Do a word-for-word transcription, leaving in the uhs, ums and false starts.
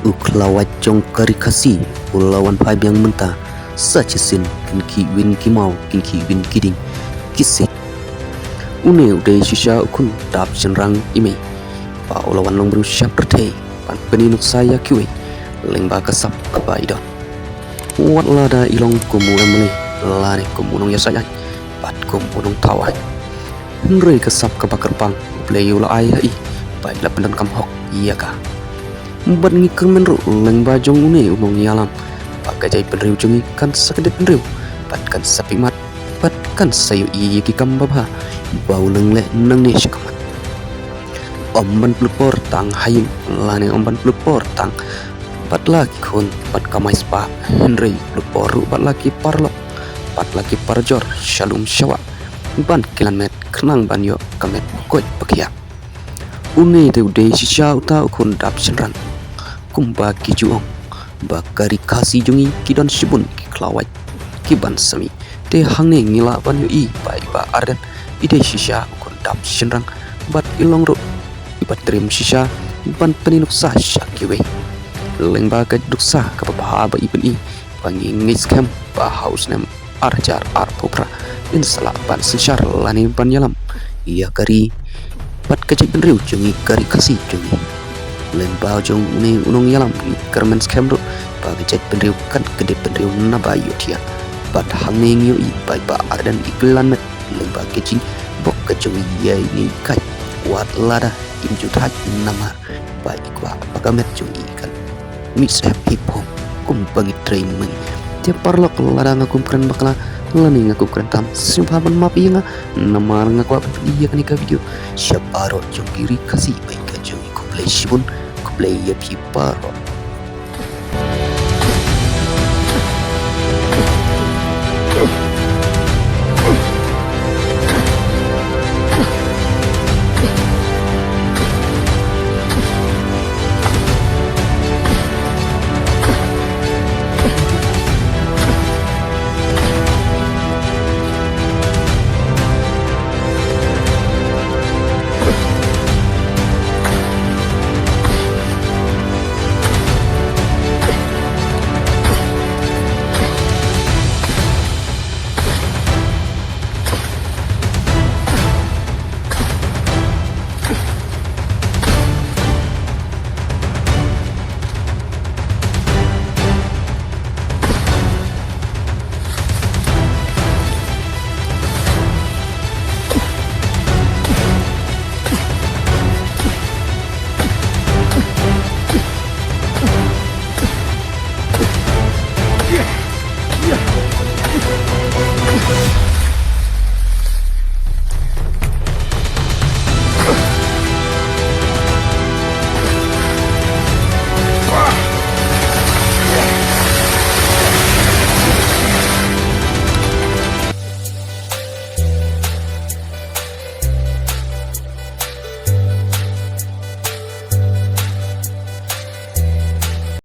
U khlawait jong ka ri Khasi u la wan phai biang mynta. Sa shisien kin khih win ki maw, kin khih win ki dieng, ki siej. Une u dei shisha u khun dap shynrang i mei ba u la wan long briew shaphrang ban pyni nuksa ïa kiwei lyngba ka sap kaba i don. Wat lada i long kum u MLA lane kum u nongïasaid aiñ bad kum u nongthaw aiñ, hynrei ka sap kaba kyrpang U Blei u la ai ha i ba i la pyndonkam hok ïa ka. Bad ngi kyrmen ruh lyngba jong une u nongïalam ba ka jaitbynriew jong ngi kan sa kdit bynriew bad kan sa pynmat bad kan sa ïohi ïa ki kam babha ba u nang leh nangne sha khmat. Ym ban pynlut por tang ha ïing lane ym ban pynlut por tang bad la ki khun bad kamai spah, hynrei pynlut por ruh bad la ki paralok bad la ki parajor sha lum sha wah ban kylliang met khnang ban ïoh ka met ba koit ba khiah. Une te u dei shisha uta u khun dap shynrang, kumba ki ju ong ba ka ri Khasi jong ngi ki don shibun ki khlawait ki ban sa mih. Te hangne ngi lah ban ïohi ba i Bah Ardent i dei shisha u khun dap shynrang bad i long ruh i ba triem shisha ban pyni nuksa sha kiwei. Lyngba ka nuksa kaba bha ba i pyni ba ngi ngeit skhem ba ha u snem ar hajar arphew phra in sa lah ban synshar lane ban ïalam ïa ka ri bad ka jaitbynriew jong ngi, ka ri Khasi jong ngi. Lyngba jong une u nongïalam ngi kyrmen skhem ruh ba ka jaitbynriew kan kdit bynriew naba ïohthiah. Bad hangne ngi ïohi ba i Bah Ardent i kylliang met lyngba ka jingbok ka jong i ïa ine i kai, wat lada im ju thait namar ba i kwah ba ka met jong i kan mih sep hi pop kumba ngi trei mynne. Te paralok, lada nga kum kren bakla lane nga kum kren tam, sngewbha ban map ïa nga namar nga kwah ban pyni ïa kane ka video sha baroh jong ki ri Khasi ba ïa ka jong i. Khublei shibun, khublei ïa phi baroh.